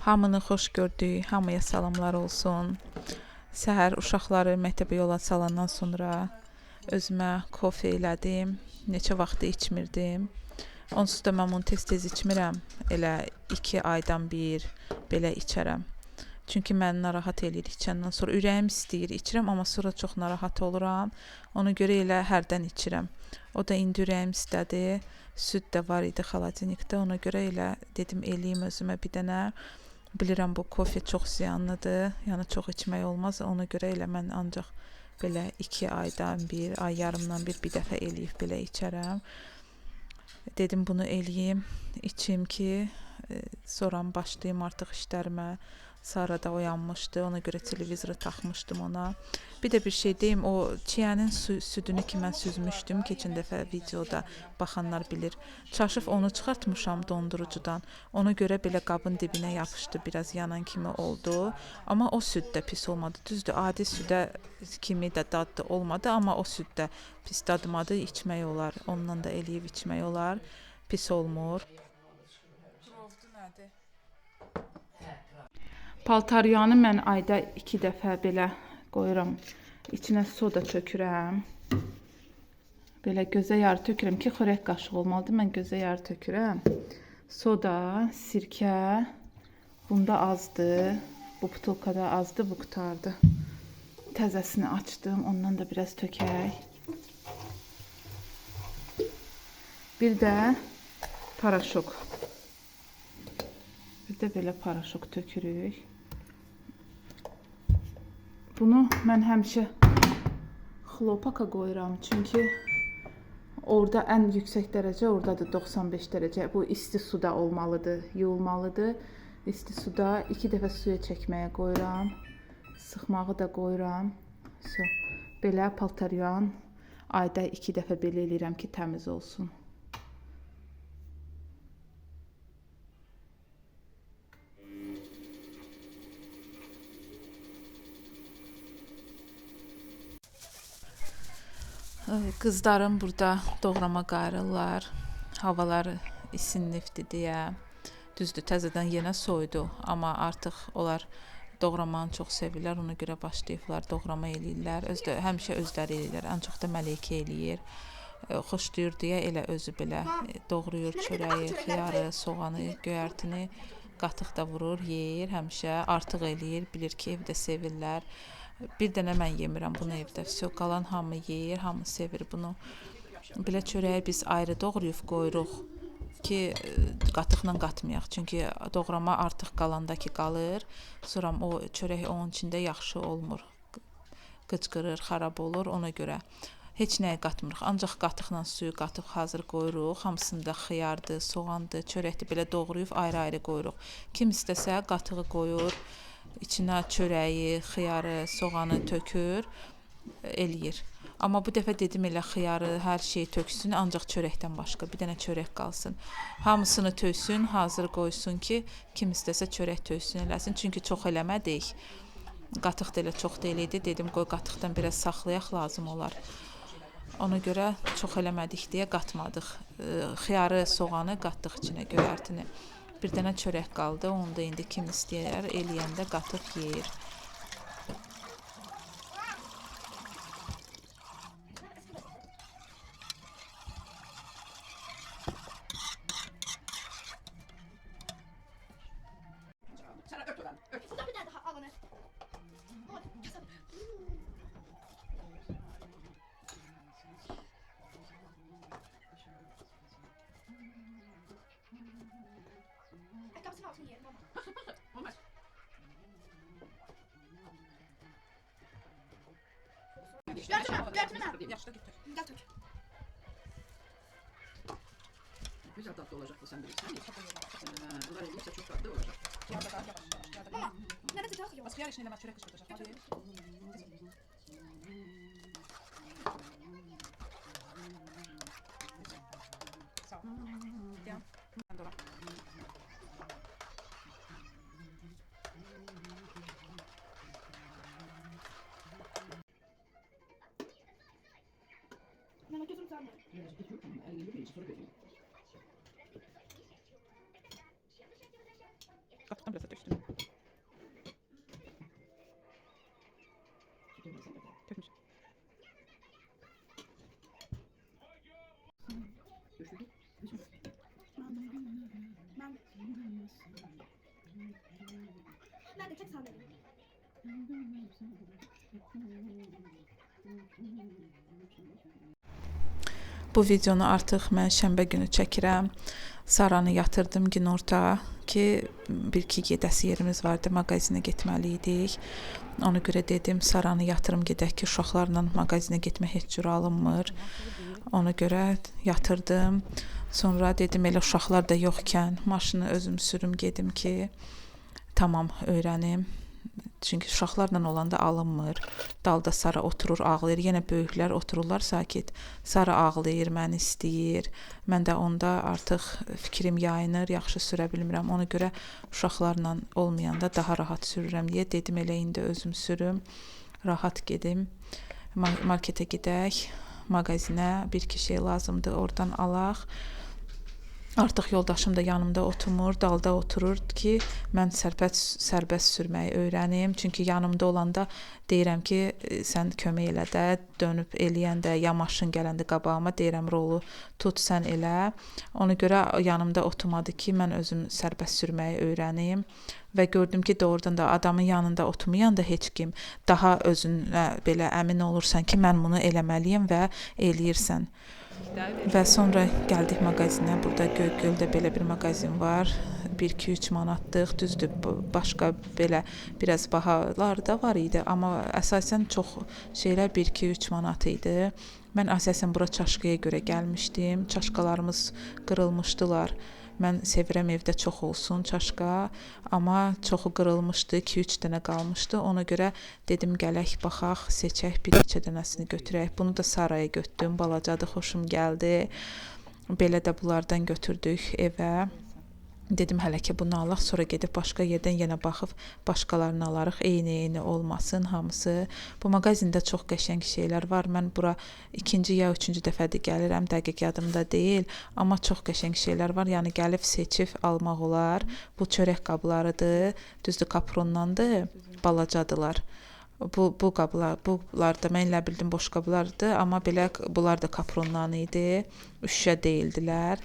Hamını xoş gördük, hamıya salamlar olsun. Səhər uşaqları məktəbə yola salandan sonra özümə kofe elədim. Neçə vaxtı içmirdim. Onsuz da mən bunu tez-tez içmirəm. Elə 2 aydan bir belə içərəm. Çünki məni narahat eləyir içəndən sonra. Ürəyim istəyir, içirəm, amma sonra çox narahat oluram. Ona görə elə hərdən içirəm. O da indi ürəyim istədi. Süd də var idi xaladenikdə. Ona görə elə dedim eləyim özümə bir dənə. Bilirəm bu kofe çox ziyanlıdır. Yəni çox içmək olmaz. Ona görə elə mən ancaq belə 2 aydan bir, ay yarımdan bir dəfə eləyib belə içərəm. Dedim bunu eləyim, içim ki, sonra başlayım artıq işlərimə. Sara da oyanmışdı, ona görə televizoru taxmışdım ona. Bir də bir şey deyim, o çiyənin südünü ki mən süzmüşdüm, keçən dəfə videoda baxanlar bilir. Çaşıb onu çıxartmışam dondurucudan. Ona görə belə qabın dibinə yapışdı, biraz yanan kimi oldu. Amma o süd də pis olmadı. Düzdür, adi südə kimi də dadlı olmadı, amma o süd də pis dadmadı, içmək olar. Ondan da eləyib içmək olar, pis olmur. Paltaryanı mən ayda 2 dəfə belə qoyuram. İçinə soda tökürəm. Belə gözə yarı tökürəm ki, xörək qaşığı olmalıdır. Mən gözə yarı tökürəm. Soda, sirkə. Bunda azdır. Bu butulkada azdır, bu qurtardı. Təzəsini açdım. Ondan da biraz tökək. Bir də paraşok. Bir də belə paraşok tökürük. Bunu mən həmişə xlopaka qoyuram, çünki orada ən yüksək dərəcə oradadır, 95 dərəcə. Bu isti suda olmalıdır, yuyulmalıdır. İsti suda 2 dəfə suya çəkməyə qoyuram. Sıxmağı da qoyuram. So, belə paltaryan ayda 2 dəfə belə eləyirəm ki, təmiz olsun. Qızlarım burada doğrama qayırırlar. Havalar isinifdir deyə. Düzdür, təzədən yenə soyudu, amma artıq onlar doğramanı çox sevirlər. Ona görə başlayıblar, doğrama eləyirlər. Özdə, həmişə özləri eləyirlər. Ən çox da Məleykə eləyir. Xoşlayır deyə elə özü belə doğrayır çörəyi, xiyarı, soğanı, göyərtini, qatıq da vurur, yeyir, həmişə artıq eləyir. Bilir ki, evdə sevirlər. Bir dənə mən yemirəm bunu evdə. Vəsə qalan hamı yeyir, hamı sevir bunu. Belə çörəyi biz ayrı doğrayıb qoyuruq ki, qatıqla qatmayaq. Çünki doğrama artıq qalandakı qalır. Sonra o çörək onun içində yaxşı olmur. Qıcqırır, xarab olur ona görə. Heç nəyi qatmırıq. Ancaq qatıqla suyu qatıb hazır qoyuruq. Hamısında xiyardır, soğandır, çörəkdir belə doğrayıb ayrı-ayrı qoyuruq. Kim istəsə qatığı qoyur. İçinə çörəyi, xiyarı, soğanı tökür, eləyir. Amma bu dəfə dedim elə xiyarı, hər şeyi töksün, ancaq çörəkdən başqa bir dənə çörək qalsın. Hamısını töksün, hazır qoysun ki, kim istəsə çörək töksün, eləsin. Çünki çox eləmədik. Qatıq da elə çox deyil idi. Dedim qoy qatıqdan biraz saxlayaq, lazım olar. Ona görə çox eləmədik deyə qatmadıq. Xiyarı, soğanı qatdıq içinə, göyərtini. Bir dənə çörək qaldı. Onu da indi kim istəyər eləyəndə qatıq yeyir. Yaşta getir. Gel tök. Güzel tatlı olacak bu, sen bilirsin. Bunlar eləyirsə çok tatlı olacak. Mama, nerede takıyor? Asker işini eləmez, çörək qışqırtacaq. Hadi. Sağ ol. Gel. Ben doğra. Mama gözüm sarmıyor. Biraz da döktüm. Tökmüş. Mən də çək sarmayım. Bu videonu artıq mən şənbə günü çəkirəm. Saranı yatırdım günorta ki, bir-iki gedəsi yerimiz vardı, mağazinə getməli idik. Ona görə dedim, Saranı yatırım gedək ki, uşaqlarla mağazinə getmək heç cür alınmır. Ona görə yatırdım. Sonra dedim, elə uşaqlar da yoxkən maşını özüm sürüm gedim ki, tamam öyrənim. Çünki uşaqlarla olanda alınmır. Dalda Sara oturur, ağlayır. Yenə böyüklər otururlar sakit. Sara ağlayır, məni istəyir. Mən də onda artıq fikrim yayınır, yaxşı sürə bilmirəm. Ona görə uşaqlarla olmayanda daha rahat sürürəm deyə dedim elə indi özüm sürüm, rahat gedim. Marketə gedək, mağazinə bir-iki şey lazımdır, oradan alaq. Artıq yoldaşım da yanımda oturmur, dalda oturur ki, mən sərbəst sürməyi öyrənim. Çünki yanımda olanda deyirəm ki, sən kömək elə də, dönüb eləyəndə ya maşın gələndə qabağıma deyirəm rolu tut sən elə. Ona görə yanımda oturmadı ki, mən özüm sərbəst sürməyi öyrənim. Və gördüm ki, doğrudan da adamın yanında oturmayan da heç kim daha özünə belə əmin olursan ki, mən bunu eləməliyəm və eləyirsən. Və sonra gəldik mağazinə. Burada Göygöldə belə bir mağazin var. 1-2-3 manatlıq. Düzdür, başqa belə biraz bahalar da var idi, amma əsasən çox şeylər 1-2-3 manat idi. Mən əsasən bura çaşqaya görə gəlmişdim. Çaşqalarımız qırılmışdılar. Mən sevirəm evdə çox olsun çaşqa, amma çoxu qırılmışdı, 2-3 dənə qalmışdı. Ona görə dedim gələk, baxaq, seçək, bir neçə dənəsini götürək. Bunu da Saraya götürdüm, balacadır, xoşum gəldi. Belə də bunlardan götürdük evə. Dedim hələ ki bunu alaq, sonra gedib başqa yerdən yenə baxıb başqalarını alarıq. Eyni-eyni olmasın hamısı. Bu mağazində çox qəşəng şeylər var. Mən bura ikinci ya üçüncü dəfədir gəlirəm, dəqiq yadımda deyil. Amma çox qəşəng şeylər var. Yəni gəlib seçib almaq olar. Bu çörək qablarıdır. Düzdür, kaprondandır, balacadılar. Bu qablar, bunlar da mən elə bildim boş qablardır, amma belə bunlar da kaprondan idi. Şüşə deyildilər.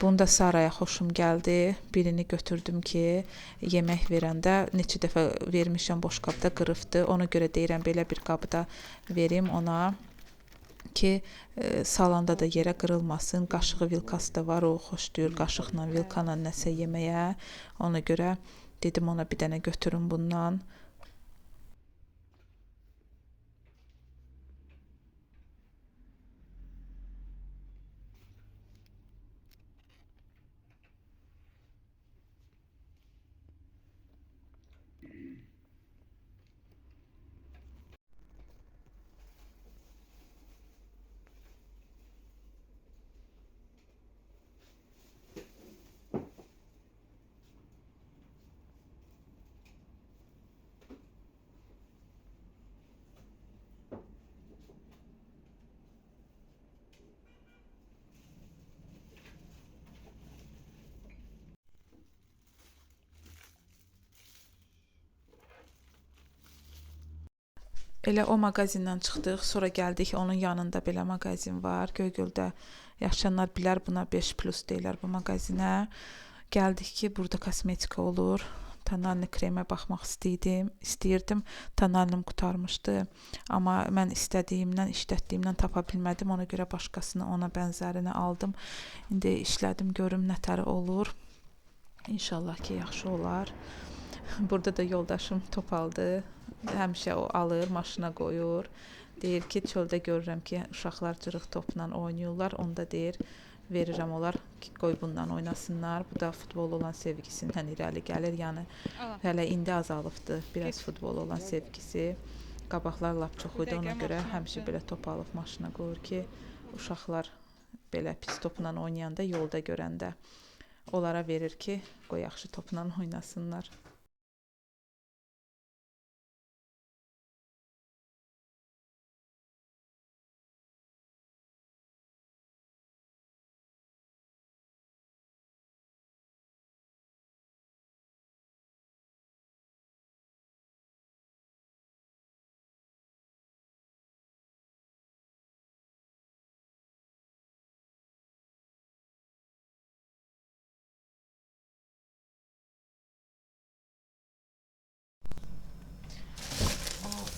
Bunu da Saraya xoşum gəldi. Birini götürdüm ki, yemək verəndə neçə dəfə vermişəm boş qabda qırıbdı. Ona görə deyirəm belə bir qabda verim ona ki, salanda da yerə qırılmasın. Qaşığı, vilkası da var, o xoşlayır qaşıqla, vilkanla nəsə yeməyə. Ona görə dedim ona bir dənə götürüm bundan. Elə o mağazindən çıxdıq, sonra gəldik, onun yanında belə mağazin var. Göygöldə yaşayanlar bilər, buna 5+ deyirlər bu mağazinə. Gəldik ki, burada kosmetika olur. Tonalni kremə baxmaq istəyirdim. Tonalnim qurtarmışdı. Amma mən istədiyimdən, işlətdiyimdən tapa bilmədim. Ona görə başqasını, ona bənzərini aldım. İndi işlədim, görüm nətəri olur. İnşallah ki, yaxşı olar. Burada da yoldaşım top aldı. Həmişə o alır, maşına qoyur. Deyir ki, çöldə görürəm ki, uşaqlar cırıq topla oynayırlar. Onda deyir, verirəm onlar ki, qoy bundan oynasınlar. Bu da futbol olan sevgisindən irəli gəlir. Yəni hələ indi azalıbdır biraz futbol olan sevgisi. Qabaqlar lap çox idi, ona görə həmişə belə top alıb maşına qoyur ki, uşaqlar belə pis topla oynayanda, yolda görəndə onlara verir ki, qoy yaxşı topla oynasınlar.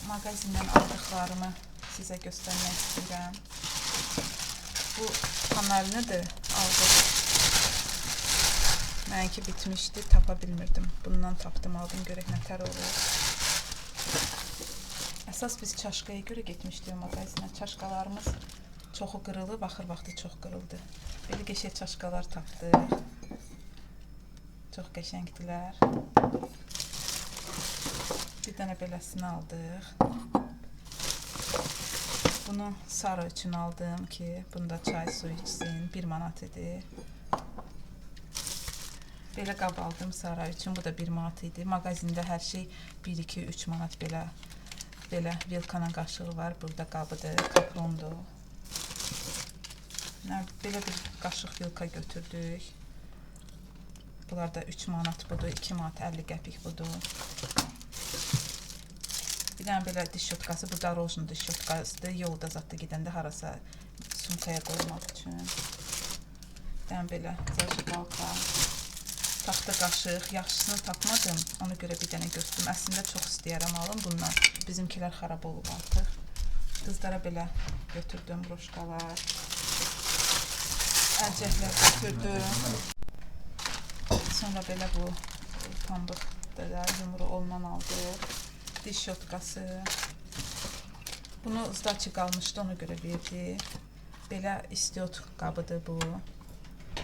Mağazindən aldıqlarımı sizə göstərmək istəyirəm. Bu panelini aldıq. Mənimki bitmişdi, tapa bilmirdim. Bundan tapdım, aldım, görək nətər olur. Əsas biz çaşqaya görə getmişdik mağazinə. Çaşqalarımız çoxu qırılıb, axır vaxtı çox qırıldı. Belə qəşəng çaşqalar tapdıq. Çox qəşəngdilər. Bir dənə beləsini aldıq. Bunu Sara üçün aldım ki, bunda çay su içsin. 1 manat idi. Belə qab aldım Sara üçün. Bu da 1 manat idi. Mağazində hər şey 1, 2, 3 manat belə belə vilkana qaşığı var. Burada qabıdır, kaprondur. Belə bir qaşıq vilka götürdük. Bunlar da 3 manat budur, 2 manat 50 qəpik budur. Bir dənə belə diş şotkası, bu darojun diş şotkasıdır. Yolda zətdə gedəndə harasa sumkaya qoymaq üçün. Bir dənə belə zajiqalka, taxta qaşıq, yaxşısını tapmadım. Ona görə bir dənə götürdüm. Əslində çox istəyərəm alım bundan. Bizimkilər xarab olub artıq. Qızlara belə götürdüm broşkalar. Əlcəklər götürdüm. Sonra belə bu pambıqdır da, yumru olunan aldıq. Diş şotkası. Bunu zdaçı qalmışdı, ona görə verdi. Belə istiot qabıdır bu.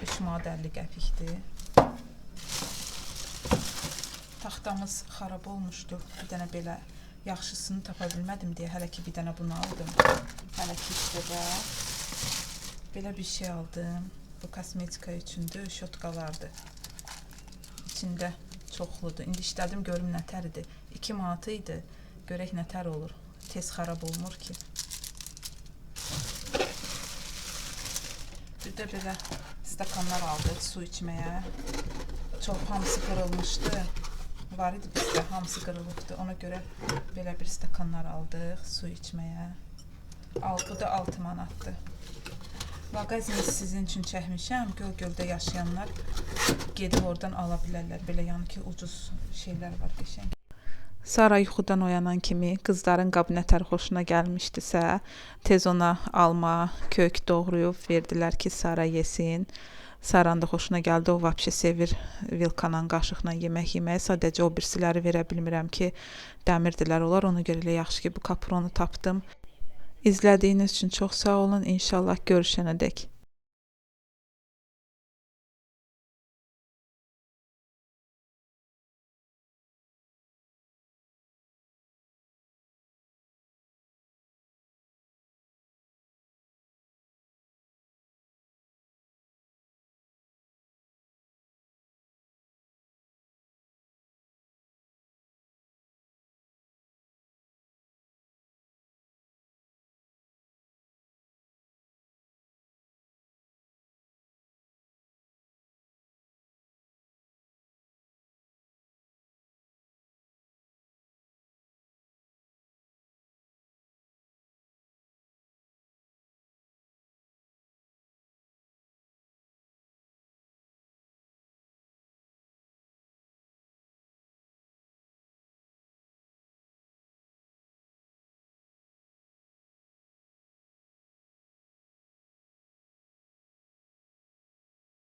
3 manat 50 qəpikdir. Taxtamız xarab olmuşdu. Bir dənə belə yaxşısını tapa bilmədim deyə hələ ki bir dənə bunu aldım. Hələ ki işdə. Belə bir şey aldım. Bu kosmetika üçündür, şotkalardır. İçində çoxludur. İndi işlədim, görüm nətər idi. 2 manat idi. Görək nətər olur. Tez xarab olmur ki. Bir də belə stakanlar aldıq su içməyə. Çox hamısı qırılmışdı. Var idi bizdə, hamısı qırılıbdı. Ona görə belə bir stakanlar aldıq su içməyə. Bu da 6 manatdır. Mağazini sizin üçün çəkmişəm. Göl-göldə yaşayanlar gedib oradan ala bilərlər. Belə yəni ki, ucuz şeylər var qəşəng. Sara yuxudan oyanan kimi qızların qabı nətər xoşuna gəlmişdisə, tez ona alma, kök doğrayıb verdilər ki, Sara yesin. Saranın da xoşuna gəldi. O vapşe sevir vilkanan, qaşıqla yemək yeməyi. Sadəcə o birisiləri verə bilmirəm ki, dəmirdilər onlar. Ona görə elə yaxşı ki, bu kapronu tapdım. İzlədiyiniz üçün çox sağ olun. İnşallah görüşənədək.